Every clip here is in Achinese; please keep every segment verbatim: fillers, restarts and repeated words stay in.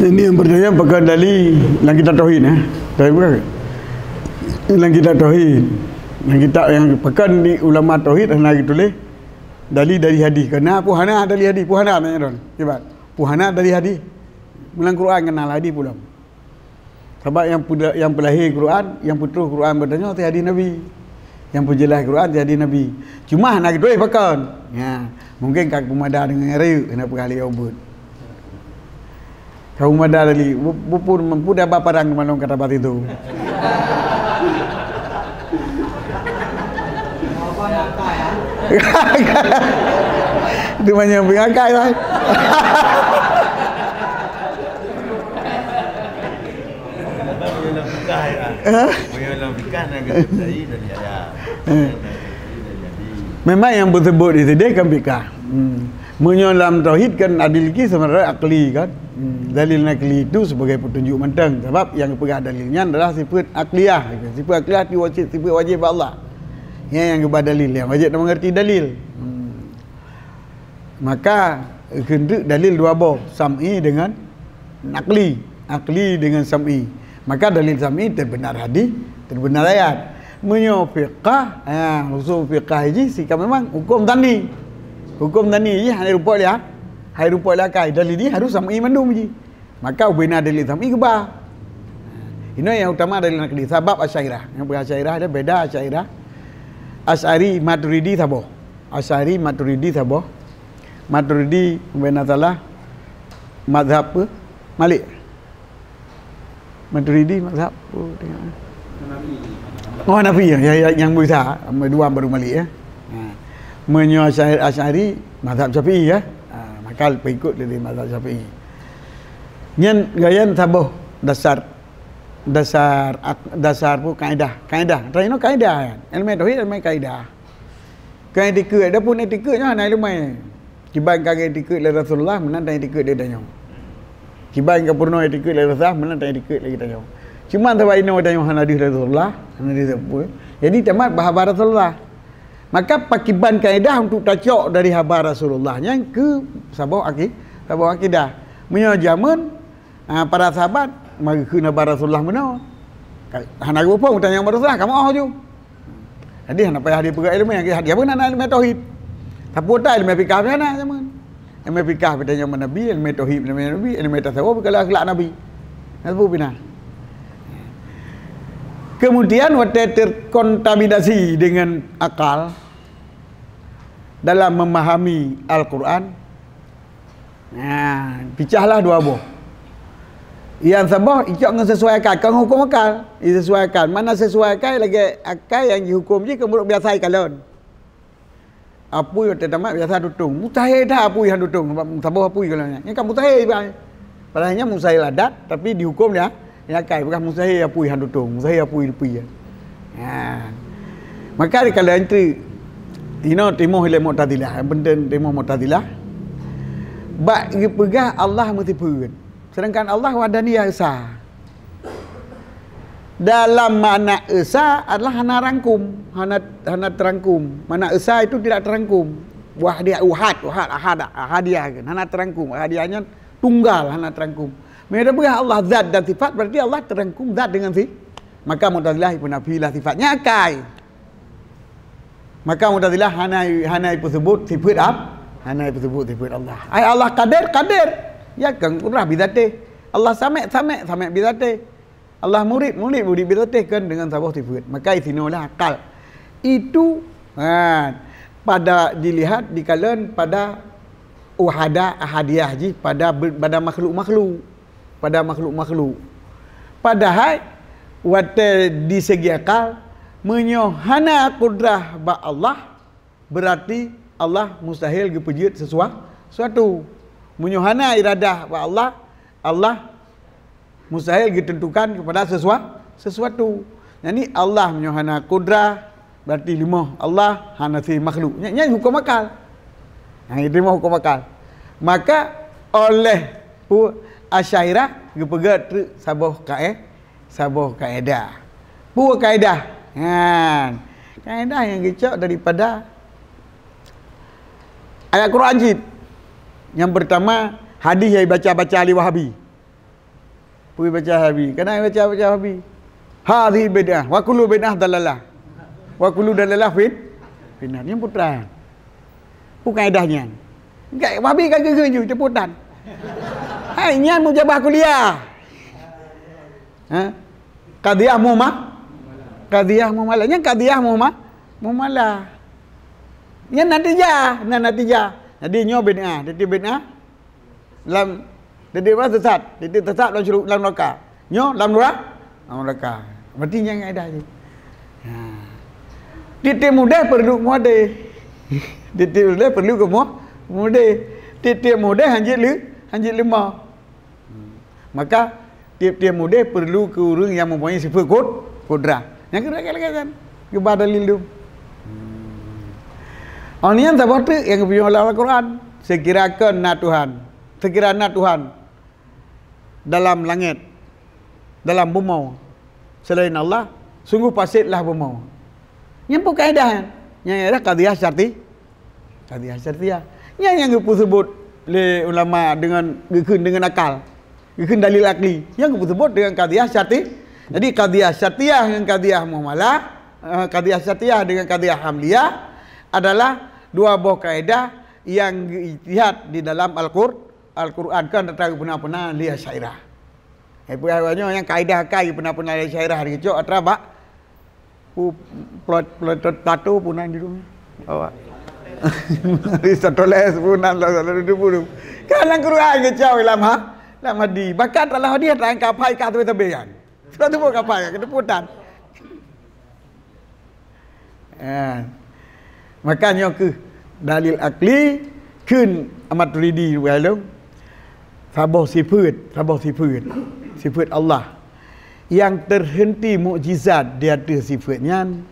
Ini yang pertanyaan pakon dalil lam kitab tauhid, eh. Tauhid bukan? Lam kitab tauhid. Lam kitab nyang pakon di ulama tauhid hana geutuléh dalil dari hadis. Karena peue hana dalil hadis, peue hana nanya don. Kiban? Peue hana dalil hadis. Meunan Quran kenal hadis pulang. Sabab nyang peuda-, nyang peulahé Quran, nyang peutroh Quran bak tanyoe teuh hadis Nabi. Nyang peujeulaih Quran teuh hadis Nabi. Cuma hana geutuléh pakon. Ya, mungkin ka peumada deungon rayeuk, hana peugah lé ubit. Ka peumada tadi, bu-, bukon mampu dah ba parang keumalon kata batin tu. Itu banyak pengakai lah. Memang nyang beuseubuet di sideh kan fikah. Hmm. Meunyoe lam tauhid kan adil ki sebenarnya akli kan. Hmm. Dalil nakli itu sebagai petunjuk mantong. Sebab nyang peugah dalil nyan adalah sifat akliyah. Sifat akliyah itu wajib, sifat wajib bak Allah. Nyan nyang geuba dalil, nyang wajib na mengerti dalil. Hmm. Maka, keuneuk dalil dua boh, sam'i dengan akli, akli dengan sam'i. Maka dalil sam'i teubeunar hadis, teubeunar ayat. Meunyoe fiqah, ha, usul fiqah jih sika memang hukum zanni. Hukum zanni jih hana rupa dia, hai rupa dia kai. Dalil jih harus sam'i mandum jih. Maka ubena dalil sam'i geuba. Inoe nyang utama dalil nakli, sabab Asy'ariyah. Nyang peugah Asy'ariyah ada beda Asy'ariyah. Asy'ari Maturidi saboh. Asy'ari Maturidi saboh. Maturidi bena salah mazhab pe? Malik. Maturidi mazhab pe tengok. Oh, Hanafi ya, ya, ya, nyang bisa. Dua baru Malik ya. Ha. Meunyoe Asy'ari, Asy'ari mazhab Syafi'i ya. Ha, maka pengikut dari mazhab Syafi'i. Nyan gayan saboh dasar, dasar ak-, dasar pun kaedah. Kaedah. Tadi no kaedah kan? Ilmu tauhid, ilmu kaedah. Kan etikeuet, adapun etikeuet nyan hana ilmu. Kiban ka etikeuet lé Rasulullah, meunan tan etikeuet lé tanyoe. Kiban ka peurunoe etikeuet lé Rasulullah, meunan tan etikeuet lé tanyoe. Cuma sabab inoe tanyoe hana deuh Rasulullah, hana deuh sapeue. Jadi tamat bah haba Rasulullah. Maka pakiban kaedah untuk tacok dari haba Rasulullah nyan keu saboh aki-, saboh akidah. Meunyoe jameun, ah, para sahabat, mari keu haba Rasulullah meunoe. Ka-, hana geupeu tanyong bak Rasulullah, kamoe oh ju. Jadi hana payah dipeugah ilmu nyang hadiah pun hana ilmu tauhid. Tapi utai ilmu fikah pun hana jameun. Ilmu fikah pun tanyong bak Nabi, ilmu tauhid pun tanyong bak Nabi, ilmu tasawuf pun akhlak Nabi. Hana sapeue pih na. Kemudian watèe terkontaminasi dengan akal dalam memahami Al-Quran, nah, picahlah dua boh. Nyang saboh icok ngon sesuai akal, kon huköm akal. Isesuai akal. Mana sesuai akal lagèe akai nyang jihuköm jih keu meunurot biasa ikalon. Apui watèe tamat biasa tutong. Mustahil that apui han tutong, sabab saboh apui kalon nyan. Nyan kan mustahil iban. Padahai nyan mustahil adat, tapi dihuköm dia, dia akai. Bukan mustahil apui han tutong, mustahil apui leupie. Ha. Maka kalau entri inoe timoh ilèe Mu'tazilah, nyang penting timoh Mu'tazilah. Bak geupeugah Allah meusifeuet. Sedangkan Allah wahdaniyah esa. Dalam makna esa adalah hana rangkum, hana, hana terangkum. Makna esa itu tidak terangkum. Wahdi-, uhad, uhad, ahad, ahadiyah kan. Hana terangkum. Ahadiyah nyan tunggal, hana terangkum. Meunyoe tapeugah Allah zat dan sifat, berarti Allah terangkum zat dengan si-, maka Mu'tazilah ipeunafilah sifatnya akai. Maka Mu'tazilah hana, hana ipeuseubut sifat ap-, hana ipeuseubut sifat Allah. Ai Allah qadir, qadir. Ya kan, qudrah bizatéh. Allah samé', samé', samé' bizatéh. Allah murid, murid, murid bizatéh kan dengan saboh sifat. Maka isinoe lah akal. Itu, ha, pada dilihat, dikalon pada uhada ahadiyah jih pada be-, pada makhluk-makhluk. Pada makhluk-makhluk. Padahai watèe di segi akal, meunyoe hana kudrah bak Allah, berarti Allah mustahil geupeujeuet sesua-, sesuatu. Meunyoe hana iradah bak Allah, Allah mustahil geuteuntukan kepada sesua-, sesuatu. Jadi Allah meunyoe hana kudrah, berarti leumoh Allah hana si makhluk. Nyan, nyan huköm akal. Nyan itu leumoh huköm akal. Maka oleh pu-, Asy'ariyah geupeugah treuk saboh kae-, saboh kaedah. Peue kaedah? Nyan. Kaedah nyang geucok daripada Ayat Quran cit. Nyang pertama, hadis nyang baca-baca lé Wahabi. Peue baca Wahabi? Kana baca-baca Wahabi. Hadhihi bid'ah, wa kullu bid'ah dalalah. Wa kullu dalalah fin, finnar. Nyang putra. Bukan edah nyan. Enggak, Wahabi ka geugeu ju teupeu tan. Hai, nyan mujabah kuliah. Ha? Qadhiyah muhma-, qadhiyah muhmalah. Nyan qadhiyah muhma-, muhmalah. Nyan natijah, nyan natijah. Jadi nyoe bid'ah, jadi bid'ah. Lam, jadi orang sesat, jadi sesat lam syuru-, lam neraka. Nyoe lam neraka, lam neraka. Berarti nyan kaedah je. Ha. Tiep-tiep mudeh perlu keumudeh. Tiep-tiep mudeh perlu keumudeh. Tiep-tiep mudeh hanjeuet leu-, hanjeuet leumah. Hmm. Maka tiep-tiep mudeh perlu keu ureuëng nyang mempunyai sifat kud-, kudrah. Nyang keu lagée-lagée nyan, geuba dalil tu. Hmm. Oh, nyan saboh teuk nyang geupiôh lam Al-Quran. Sekira kon na Tuhan, sekira na Tuhan dalam langét, dalam bumoe, selain Allah, sungguh pasétlah bumoe. Nyan peue kaedah nyan? Nyan ialah qadhiyah syarti-, Qadhiyah syartiyah. Nyan nyang geupeuseubut lé ulama deungon geukheun deungon akal. Geukheun dalil akli. Nyang geupeuseubut deungon qadhiyah syarti-, jadi qadhiyah syartiyah ngon qadhiyah muhmalah, eh, qadhiyah syartiyah deungon qadhiyah hamliyah adalah dua boh kaedah nyang geuijtihad di dalam Al-Qur-, Al-Quran, kon atra geupeuna-peuna lé Asy'ariyah. Eh, peugah nyoe nyang kaedah kai geupeuna-peuna lé Asy'ariyah dikeucok atra bak Pu-, Pla-, Pla-, Plato pun nan di dunia. Awak. Aristoteles pun nan lah, lah, lah, lah, lah. Kan lam Quran keucau lam ha-, lam hadis. Bahkan dalam hadis tak angkat pai ka tu tabe kan. Sudah tu pun kapai ka keteputan. Ha. Maka nyoe keuh dalil akli kheun Maturidi bukai lom. Saboh sifeut, saboh sifeut. Sifeut Allah. Nyang teuhenti mukjizat di ateueh sifeut nyan,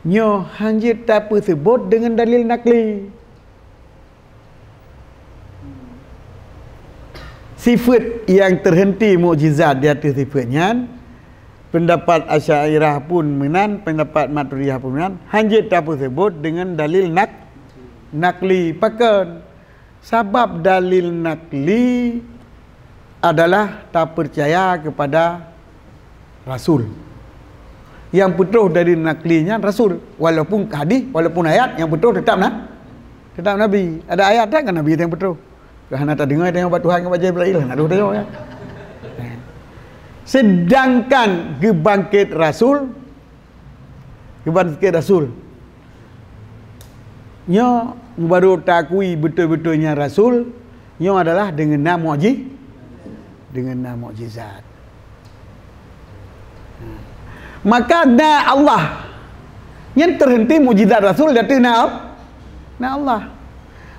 nyoe hana jeuet tapeuseubot deungon dalil nakli. Sifeut nyang teuhenti mukjizat di ateueh sifeut nyan, peundapat Asy'ariyah pun meunan, peundapat Maturidiyah pun meunan, hana jeuet tapeuseubot deungon dalil nak-, nakli. Pakon? Sabab dalil nakli adalah tapeucaya keupada rasul. Nyang peutroh dalil nakli nyan rasul, walaupun hadis, walaupun ayat, nyang peutroh teutap na-, teutap nabi. Ada ayat dak kan nabi nyang peutroh? Keu hana tadeungoe tanyoe bak Tuhan ngon bak Jibrail, hana deuh tanyoe, ya. Sedangkan geubangket rasul, Geuban sikét rasul. Nyoe baru taakui beutôi-beutôi nyan rasul, nyoe adalah deungon na mukji-, deungon na mukjizat. Maka na Allah. Nyan teuhenti mukjizat rasul di ateueh na, na Allah.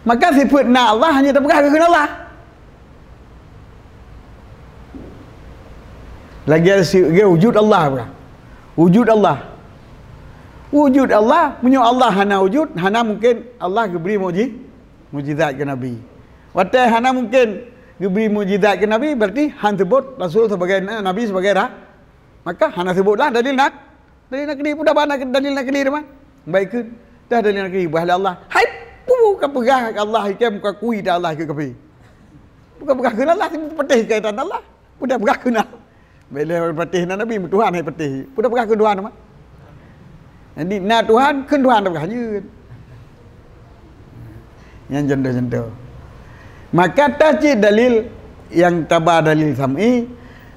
Maka sifeut na Allah hana tapeugah keu Allah. Lagée si-, lagée wujud Allah, bukan? Wujud Allah. Wujud Allah, meunyoe Allah hana wujud, hana mungken Allah geubri mukji-, mukjizat keu Nabi. Watée hana mungken geubri mukjizat keu Nabi, berarti han seubot Rasul sebagai na-, Nabi sebagai ra-, maka hana seubotlah dalil nak-, Dalil nakli, peue dah bak dalil nakli teuma? Baik kheun. Dah dalil nakli, bah lé Allah. Hai, peue ka peugah Allah, ikei meuakui dah Allah keu kafé. Peue ka peugah kheun Allah, peuteh kaitan Allah. Peue dah peugah kheun Allah. Baik lé peuteh na Nabi, meutuhan hai peuteh. Peue dah peugah kheun Tuhan teuma? Jadi, na Tuhan, kheun Tuhan dah peugah jeuet. Nyang contoh-contoh. Maka ta cit dalil nyang taba dalil sam'i,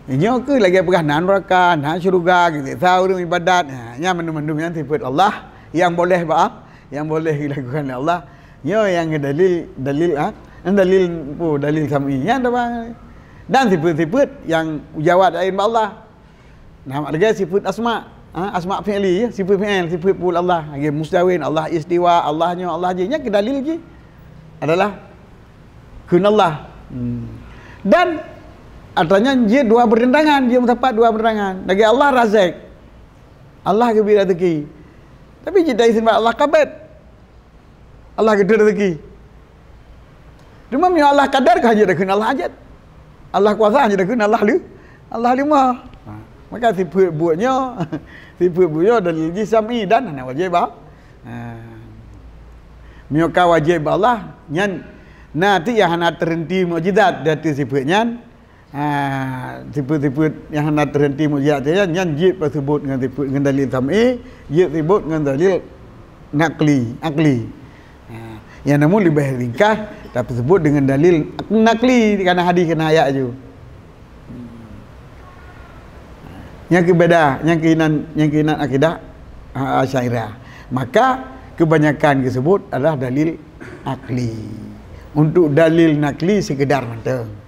nyoe keuh lagée peugah na nuraka, na syeuruga, geuseksa ureuëng ibadat. Ha, nyan mandum-mandum nyan sifeut Allah nyang boleh ba-, nyang boleh dilakukan lé Allah. Nyoe nyang dalil, dalil, ha? Nyang dalil, oh, dalil sam'i. Nyan taba. Dan sifeut-sifeut nyang jawab laén bak Allah. Nah, lagée sifeut asma, ha, asma fi'li, ya, sifeut fi'il, sifeut peue Allah. Lagée mustawin, Allah istiwa, Allah nyoe, Allah jih. Nyan keuh dalil jih adalah kheun Allah. Hmm. Dan atra nyan jeuet dua beureundangan, jeuet meusapat dua beureundangan. Lagée Allah razek. Allah geubri rezeki. Tapi jeuet dari sifeut Allah qabid. Allah geutot rezeki. Teuma meunyoe Allah kadar ka jeuet takheun Allah jeuet. Allah kuasa jeuet takheun Allah leu-, Allah leumah. Ha, maka sifeut buet nyoe, sifeut buet nyoe dalil jih sam'i dan hana wajéb ba-, ha. Meunyoe ka wajéb bak Allah, nyan na teuk nyang hana teuhenti mukjizat di ateueh sifeuet nyan. Ha, sifeuet-sifeuet nyang hana teuhenti mukjizat nyan, nyan jeuet peuseubut ngon sifeuet, ngon dalil sam'i, jeuet seubut ngon dalil naqli, aqli. Ha, nyang namun leubeh ringkas tapeuseubut deungon dalil naqli, kana hadis, kana ayat ju. Nyang keu beda, nyang keu inan, nyang keu inan akidah, ha, Asy'ariyah. Maka keubanyakan geuseubut adalah dalil akli. Untuk dalil nakli sekedar mantong.